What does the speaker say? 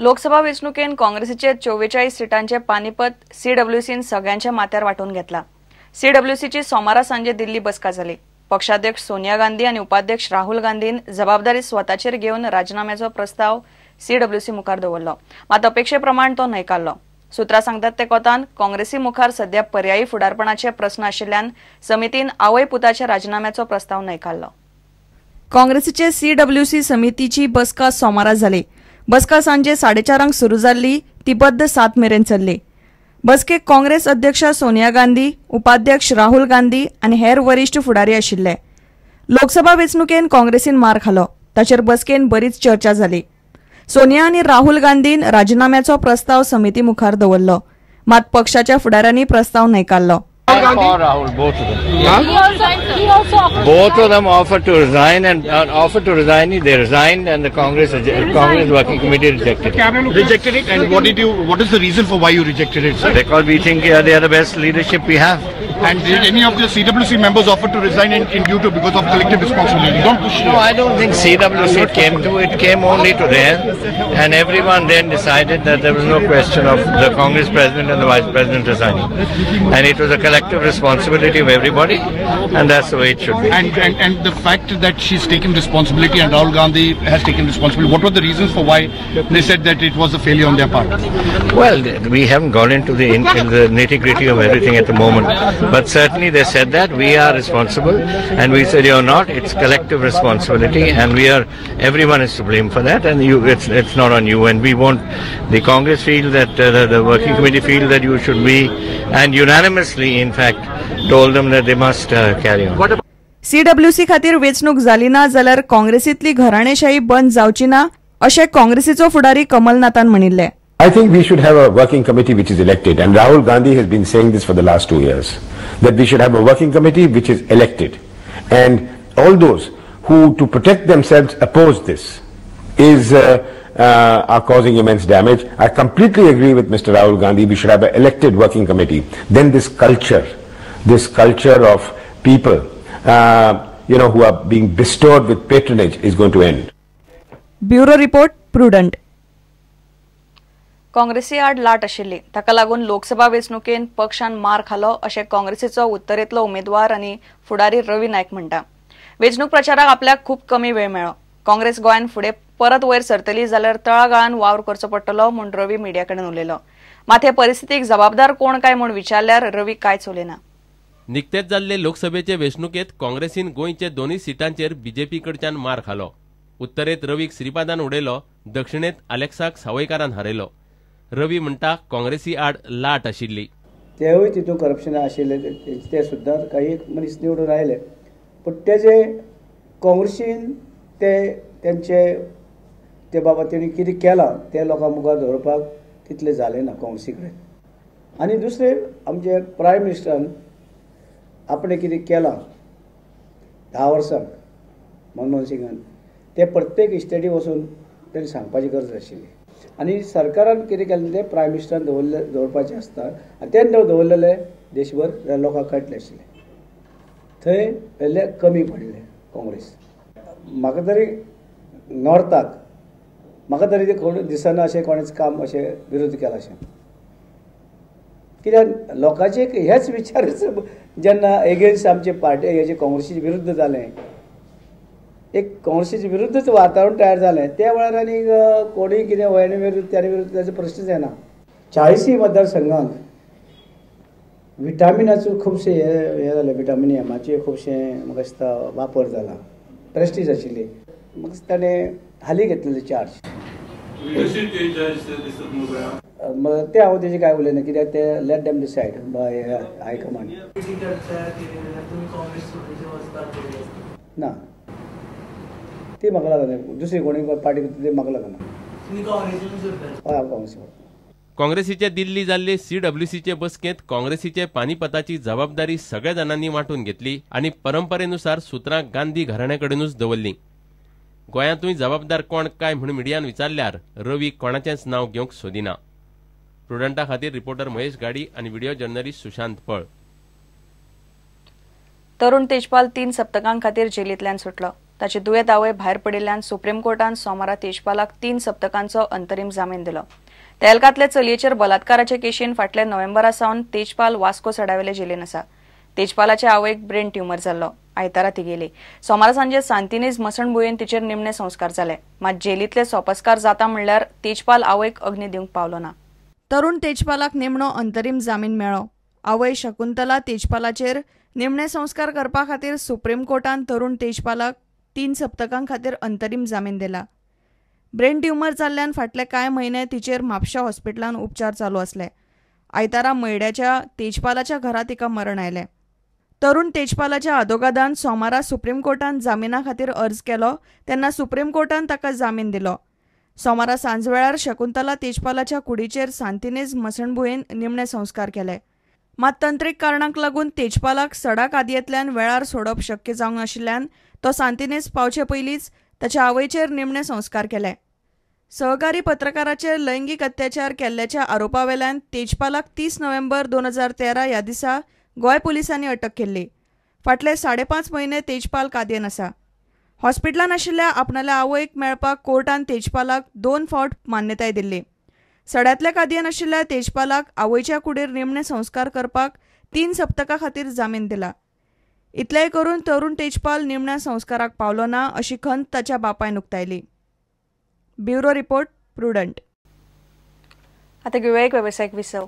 लोकसभा वेंचणुकेन काँग्रेसीचे 44 सिटांचे पानिपत सीडब्ल्यूसीन सगळ्यांच्या माथ्यार वांटून घेतला. सीडब्ल्यूसीची सोमारा सांजे दिल्ली बसका जाली. पक्षाध्यक्ष सोनिया गांधी आनी उपाध्यक्ष राहुल गांधीन जबाबदारी स्वताचेर घेवन राजीनाम्याचो प्रस्ताव सीडब्ल्यूसी मुखार दवरलो. मात अपेक्षेप्रमाण तो न्हयकारलो. सूत्रां सांगतात ते कोतान काँग्रेसी मुखार सध्या पर्यायी फुडारपणाचे प्रस्न आशिल्ल्यान समितीन आवय पुताच्या राजीनाम्याचो प्रस्ताव न्हयकारलो. काँग्रेसीचे सीडब्ल्यूसी समितीची बसका सोमारा जाली. बसका सांजे 4:30 सुरू जाल्ली ती बद्द 7 मेरेन चल्ली. बसकेक काँग्रेस अध्यक्ष सोनिया गांधी, उपाध्यक्ष राहुल गांधी आनी हेर वरिष्ठ फुडारी आशिल्ले. लोकसभा वेंचणुकेन काँग्रेसीन मार खालो. ताचेर बसकेन बरीच चर्चा जाली. सोनिया आनी राहुल गांधीन राजीनाम्याचो प्रस्ताव समिती मुखार दवरलो. मात पक्षाच्या फुडाऱ्यांनी प्रस्ताव न्हयकारलो. Rahul, both of them. Both of them offered to resign and offered to resign. They resigned, and the Congress Working Committee rejected it. Rejected it, and what did you? What is the reason for why you rejected it, sir? Because we think they are the best leadership we have. And did any of the CWC members offer to resign in due to because of collective responsibility? Don't push. No, I don't think CWC came to. It came only to there, and everyone then decided that there was no question of the Congress president and the vice president resigning, and it was a collective responsibility of everybody, and that's the way it should be. And the fact that she's taken responsibility and Rahul Gandhi has taken responsibility, what were the reasons for why they said that it was a failure on their part? Well, we haven't gone into the nitty-gritty of everything at the moment, but certainly they said that we are responsible, and we said you're not. It's collective responsibility, and we are. Everyone is to blame for that, and you, it's not on you. And we want the Congress feel that the working committee feel that you should be, and unanimously, in fact, told them that they must carry on. CWC खातीर वेंचणूक जाली ना जाल्यार काँग्रेसींतली घराणेशाही बंद जावची ना अशें काँग्रेसीचो फुडारी कमलनाथान म्हणिल्लें. I think we should have a working committee which is elected, and Rahul Gandhi has been saying this for the last 2 years, that we should have a working committee which is elected, and all those who, to protect themselves, oppose this is are causing immense damage. I completely agree with Mr. Rahul Gandhi. We should have an elected working committee. Then this culture of people, who are being bestowed with patronage is going to end. Bureau Report, Prudent. काँग्रेसी आड लाट आशिल्ली, ताका लागून लोकसभा वेंचणुकेन पक्षान मार खालो अशें काँग्रेसीचो उत्तरेंतलो उमेदवार आनी फुडारी रवी नायक म्हणटा. वेंचणूक प्रचाराक आपल्याक खूब कमी वेळ मेळ्ळो. काँग्रेस गोंयांत फुडें परत वयर सरतली जाल्यार तळागाळान वावर करचो पडटलो म्हूण रवी मिडिया कडेन उलयलो. मात हे परिस्थितीक जबाबदार कोण काय म्हूण विचारल्यार रवी कांयच उलयना. निकतेच जाल्ले लोकसभेचे वेंचणुकेंत काँग्रेसीन गोंयचे दोनूय सिटांचेर बीजेपी कडच्यान मार खालो. उत्तरेंत रवीक श्रीपादान उडयलो, दक्षिणेंत आलेक्साक सावयकारान हारयलो. रवी म्हणटा काँग्रेसी आड लाट आशिल्ली. तेवूय तितून करप्शन आशिल्ले, ते सुद्दां काही एक मनीस निवडून आयले, पूण तेजे काँग्रेसीन ते तेंचे ते बाबा तेणी कितें केलां तें लोकां मुखार दवरपाक तितलें जालें ना काँग्रेसी कडेन. आनी दुसरें आमचे प्रायम मिनिस्टरान आपणें कितें केलां 10 वर्सांक मनमोहन सिंगान ते प्रत्येक स्टेटी वचून तेणी सांगपाची गरज आशिल्ली. आनी सरकारान कितें केलें तें प्रायम मिनिस्टरान दवरले दवरपाचें आसता आनी तें दवरलेलें देशभर लोकांक कळटलें आशिल्लें. थंय इल्लें कमी पडलें काँग्रेस. म्हाका तरी नॉर्थाक म्हाका तरी तें कोण दिसना अशें कोणेंच काम अशें विरोध केला अशें, कित्याक लोकांचे हेच विचारच जेन्ना एगेन्स्ट आमचे पार्टी हेजे काँग्रेसीचे विरुद्ध जालें, एक काँग्रेसीचे विरुद्धच वातावरण तयार जालें, त्या वेळार आनी कोणूय कितें वयने विरुद्ध त्याने विरुद्ध ताचो प्रश्नच येना. 40 मतदारसंघांत विटामिनाचो खुबशे हें जालें, विटामिन एमाचे खुबशे म्हाका दिसता वापर जाला, प्रेस्टीज आशिल्ली, म्हाका दिसता ताणें हाली घेतलेले चार्ज. ते हांव तेजें कांय उलयना कित्याक ते let them decide by high command. ना ती म्हाका लागना, दुसरी कोणी पार्टी करता ती म्हाका लागना. हय, हांव काँग्रेस. काँग्रेसीचे दिल्ली जाल्ले सीडब्ल्यूसीचे बसकेंत काँग्रेसीचे पानिपताची जबाबदारी सगळ्या जाणांनी वांटून घेतली आनी परंपरेनुसार सुत्रां गांधी घराण्याकडेनूच दवरलीं. गोंयांतूय जबाबदार कोण काय म्हूण मिडियान विचारल्यार रवी कोणाचेंच नांव घेवंक सोदिना. प्रुडंटा खातीर रिपोर्टर महेश गाडी आनी व्हिडिओ जर्नलिस्ट सुशांत पळ. तरुण तेजपाल 3 सप्तकां खातीर जेलींतल्यान सुटलो. ताची दुयेंत आवय भायर पडिल्ल्यान सुप्रीम कोर्टान सोमारा तेजपालाक 3 सप्तकांचो अंतरीम जामीन दिलो. तेलकांतले चलयेचेर बलात्काराचे केशीन फाटल्या नोव्हेंबरा सावन तेजपाल वास्को सड्यावेले जेलीन आसा. तेजपालाच्या आवयक ब्रेन ट्युमर जाल्लो. आयतारा ती गेली. सोमारा सांजे सांतिनेज मसणभुंयेन तिचेर निमणे संस्कार जाले. मात जेलींतले सोपस्कार जाता म्हणल्यार तेजपाल आवयक अग्नी दिवंक पावलो ना. तरुण तेजपालाक निमणो अंतरीम जामीन मेळ्ळो. आवय शकुंतला तेजपालाचेर निमणे संस्कार करपा खातीर सुप्रीम कोर्टान तरुण तेजपालाक 3 सप्तकां खातीर अंतरीम जामीन दिला. ब्रेन ट्युमर जाल्ल्यान फाटले कांय म्हयने तिचेर म्हापशा हॉस्पिटलान उपचार चालू आसले. आयतारा मयड्याच्या तेजपालाच्या घरा तिका मरण आयलें. तरुण तेजपालाच्या आदोगादान सोमारा सुप्रीम कोर्टान जामिना खातीर अर्ज केलो तेन्ना सुप्रीम कोर्टान ताका जामीन दिलो. सोमारा सांजवेळार शकुंतला तेजपालाच्या कुडीचेर सांतिनेज मसणभुंयेन निमणे संस्कार केले. मात तंत्रीक कारणांक लागून तेजपालाक सडा कादयेंतल्यान वेळार सोडप शक्य जावंक नाशिल्ल्यान तो सांतिनेज पावचे पयलींच ताच्या आवयचेर निमणे संस्कार केले. सहकारी पत्रकाराचेर लैंगीक अत्याचार केल्ल्याच्या आरोपावेल्यान तेजपालाक 30 नोव्हेंबर 2013 ह्या दिसा गोंय पुलिसांनी अटक केल्ली. फाटले 5.5 म्हयने तेजपाल कादयेन आसा. हॉस्पिटलान आशिल्ल्या आपणाल्या आवयक मेळपाक कोर्टान तेजपालाक 2 फावट मान्यताय दिल्ली. सड्यांतल्या कादयेन आशिल्ल्या तेजपालाक आवयच्या कुडीर निमणे संस्कार करपाक 3 सप्तकां खातीर जामीन दिला. इतलेंय करून तरुण तेजपाल निमण्या संस्काराक पावलो ना अशी खंत ताच्या बापायन उक्तायली. Bureau report, Prudent. आता घेऊया एक व्यावसायिक विसव.